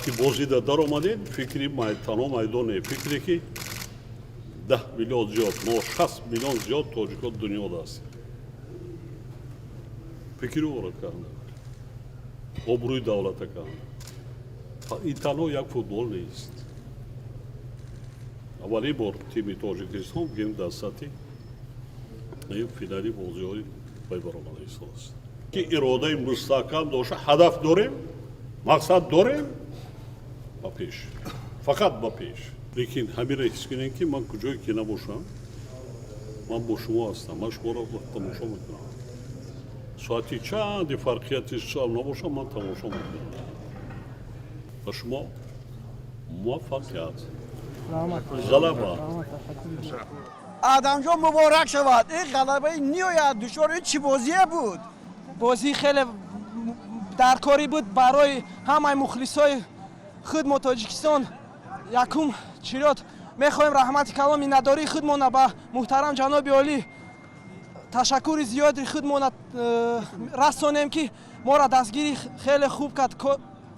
Вақти бозида даромадем, фикри танҳо майдоне, фикре ки 10 миллион зиёд, мо 60 миллион зиёд тоҷико дунёда ҳастем, фикри ӯро карда, обрӯи давлата карда. Ин танҳо як футбол нест. Аввалин бор тими Тоҷикистон гим дар сатҳи финали бозиҳои вай баромада истодааст, ки иродаи мустаҳкам дошта, ҳадаф дорем, мақсад дорем, ба пеш, фақат ба пеш. Лекин ҳаминро ҳис кунем, ки ман куҷое ки набошам, ман бо шумо ҳастам, ман шуморо тамошо мекунам. Соати чанди фарқияти шаб набошам, ман тамошо мекунам. Ба шумо муваффақият, ғалаба. Адамҷон, муборак шавад ин ғалабаи ниҳоят душвор. Ин чӣ бозие буд? Бозӣ хеле даркорӣ буд барои ҳамаи мухлисои худ мо Тоҷикистон. Якум чирёт мехоҳем раҳмати калон, миннатдории худмона ба муҳтарам ҷаноби олӣ, ташаккури зиёди худмона расонем, ки моро дастгирӣ хеле хуб кард.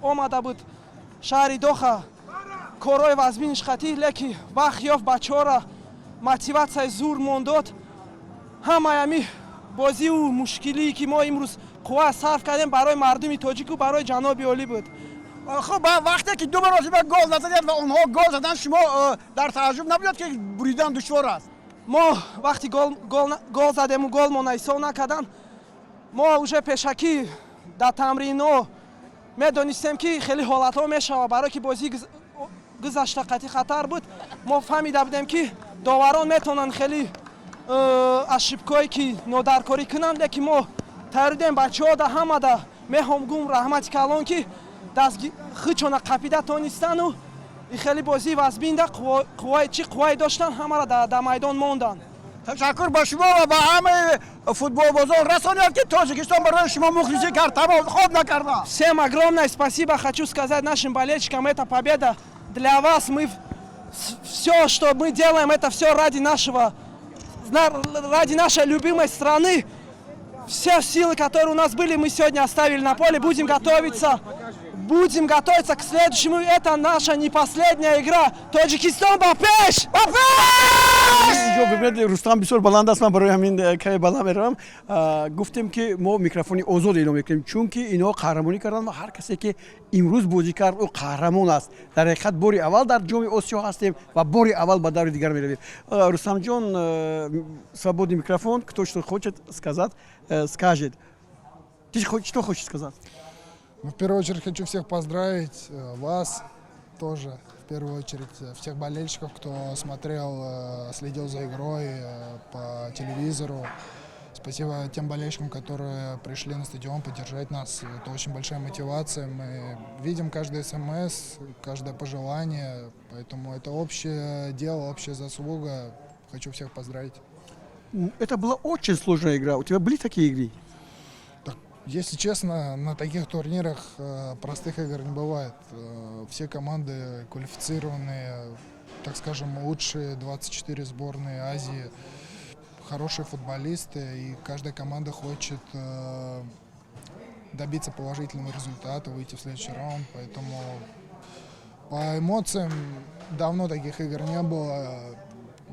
Омада буд шаҳри Доха, корҳои вазминиш қатӣ, лекин вақт ёфт, бачаҳоро мотиватсияи зур мондод. Ҳамаи ами бозиву мушкилие, ки мо имрӯз қувва сарф кардем, барои мардуми тоҷику барои ҷаноби олӣ буд. Хуб, вақте ки ду маротиба гол назадед ва онҳо гол заданд, шумо дар тааҷҷуб набудед, ки буридан душвор аст? Мо вақти гол задему голмона ҳисоб накардан, мо уже пешакӣ дар тамринҳо медонистем, ки хеле ҳолатҳо мешавад, барое ки бозӣ гузашта қатъи хатар буд. Мо фаҳмида будем, ки доварон метавонанд хеле ошибка ое ки нодаркорӣ кунанд, лекин мо тайёр бачаҳо да ҳамада мехоҳам гум раҳмати калон, ки худшона қапида тонистану и хеле бозии вазбинда қувваи чӣ қуввае доштанд, ҳамаро дар майдон монданд. Ташаккур ба шумо ва ба ҳамаи футболбозон расонед, ки Тоҷикистон барои шумо мухлисӣ кард, тамом хоб накарда. Всем огромное спасибо хочу сказать нашим болельщикам. Это победа для вас. Мы все, что мы делаем, это все ради нашей любимой страны. Все силы, которые у нас были, мы сегодня оставили на поле. Будем готовиться к следующему. Это наша не последняя игра. Тоҷикистон, ба пеш! Ба пеш! Инҷо бибинед, Рустам бисёр баланд аст, ман барои ҳамин каме баланд меравам. Гуфтем, ки мо микрофони озод эълон мекунем, чунки инҳо қаҳрамонӣ карданд ва ҳар касе ки имрӯз бозӣ кард, ӯ қаҳрамон аст. Дар ҳақиқат, бори аввал дар Ҷоми Осиё ҳастем ва бори аввал ба даври дигар меравем. Рустамҷон, свободный микрофон, кто что хочет сказать, скажет. Ты что хочешь сказать? Ну, в первую очередь хочу всех поздравить, вас тоже, в первую очередь, всех болельщиков, кто смотрел, следил за игрой по телевизору. Спасибо тем болельщикам, которые пришли на стадион поддержать нас. Это очень большая мотивация. Мы видим каждый смс, каждое пожелание, поэтому это общее дело, общая заслуга. Хочу всех поздравить. Это была очень сложная игра. У тебя были такие игры? Так, если честно, на таких турнирах простых игр не бывает. Все команды квалифицированные, так скажем, лучшие 24 сборные Азии, хорошие футболисты, и каждая команда хочет добиться положительного результата, выйти в следующий раунд, поэтому по эмоциям давно таких игр не было.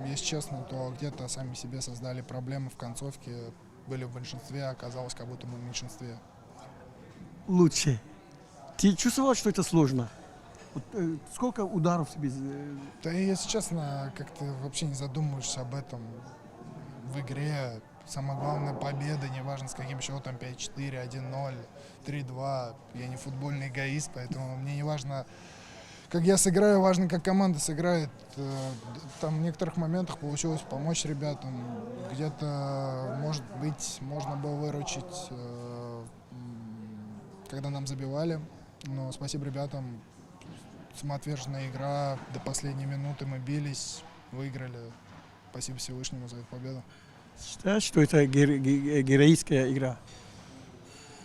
Если честно, то где-то сами себе создали проблемы в концовке, были в большинстве, а оказалось, как будто мы в меньшинстве. Лучше. Ты чувствовал, что это сложно? Вот, сколько ударов тебе? Да и, если честно, как-то вообще не задумываешься об этом. В игре самое главное — победа, неважно, с каким счетом: 5-4, 1-0, 3-2. Я не футбольный эгоист, поэтому мне не важно, как я сыграю, важно, как команда сыграет. Там в некоторых моментах получилось помочь ребятам. Где-то, может быть, можно было выручить, когда нам забивали. Но спасибо ребятам. Самоотверженная игра, до последней минуты мы бились, выиграли. Спасибо Всевышнему за эту победу. Считаешь, что это героическая игра?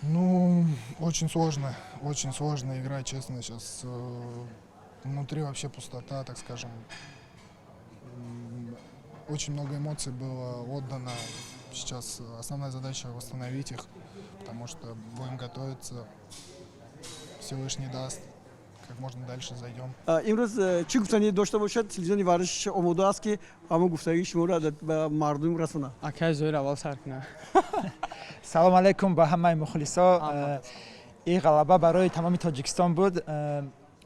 Ну, очень сложно, очень сложная игра, честно. Сейчас внутри вообще пустота, так скажем. Очень много эмоций было отдано. Сейчас основная задача — восстановить их, потому что будем готовиться. Всевышний даст. как можно дальше зайдем. Имрӯз чӣ гуфтанӣ дошта бошад, телевизиони варзиш омода аст, ки ҳамон гуфтагии шуморо ба мардум расонад. Акай Зоир аввал сар кунад. Салом алайкум ба ҳамаи мухлисо. Ин ғалаба барои тамоми Тоҷикистон буд.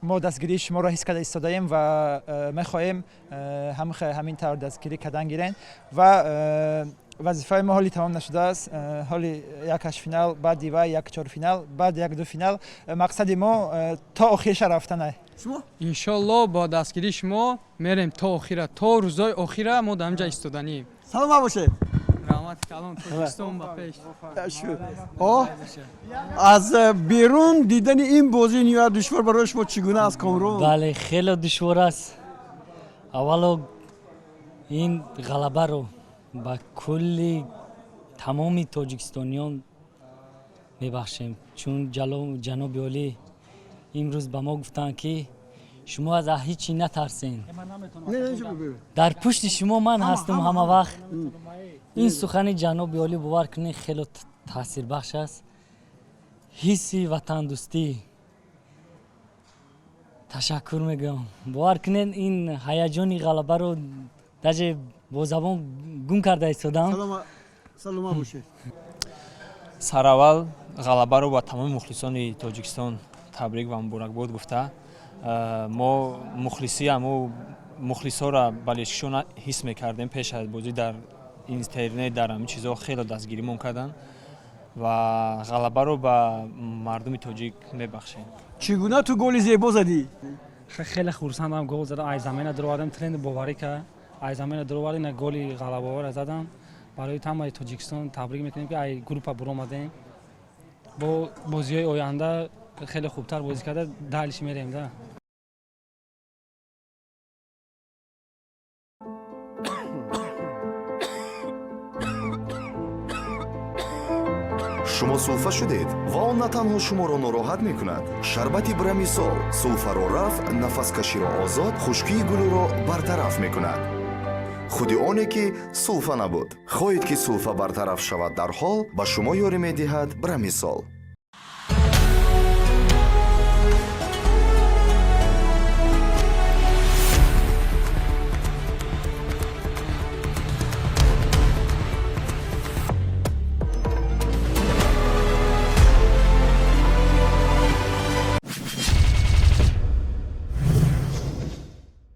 Мо дастгирии шуморо ҳис карда истодаем ва мехоҳем ҳамин тавр дастгирӣ кардан гирем ва вазифаи мо ҳоли тамом нашудааст. Ҳоли як ҳаштфинал, баъди вай як чорфинал, баъд як ду финал. Мақсади мо то охирша рафтана. Шумо? Иншолло, бо дастгирии шумо мерем то охира, то рӯзои охира мо дар инҷа истоданием. Саломат бошед. Раҳмати калон, Тоҷикистон ба пеш! О, аз берун дидани ин бозӣ ниҳоят душвор барои шумо чӣ гуна аст, Комрон? Бале, хеле душвор аст. Аввало, ин ғалабаро ба кулли тамоми тоҷикистониён мебахшем, чун ҷаноби олӣ имрӯз ба мо гуфтанд, ки шумо аз ҳеҷ чӣ натарсен, дар пушти шумо ман ҳастам ҳама вақт. Ин сухани ҷаноби олӣ, бовар кунед, хеле таъсирбахш аст. Ҳисси ватандӯстӣ, ташаккур мегӯям. Бовар кунед, ин ҳаяҷони ғалабаро даже бо забон гум карда истодам. Саломат бошед. Сараввал ғалабаро ба тамоми мухлисони Тоҷикистон табрик ва муборакбод гуфта, мо мухлисӣ ҳамо мухлисҳоро, болельщикшона ҳис мекардем. Пеш аз бозӣ дар интернет, дар ҳамин чизҳо хеле дастгиримон карданд ва ғалабаро ба мардуми тоҷик мебахшем. Чӣ гуна ту голи зебо задӣ? Хеле хурсандам, гол задам. Ай замина дуровардам, тренер боварӣ кард, ай замина дуровардем, на голи ғалабаовара задам. Барои тамоми Тоҷикистон табрик мекунем, ки ай группа буромадем. Бо бозиҳои оянда хеле хубтар бозӣ карда, дальше мерем да. Шумо сулфа шудед ва он на танҳо шуморо нороҳат мекунад. Шарбати Брамисол сулфаро рафъ, нафаскаширо озод, хушкии гулӯро бартараф мекунад. Худи оне ки сулфа набуд. Хоҳед, ки сулфа бартараф шавад дарҳол, ба шумо ёрӣ медиҳад Брамисол.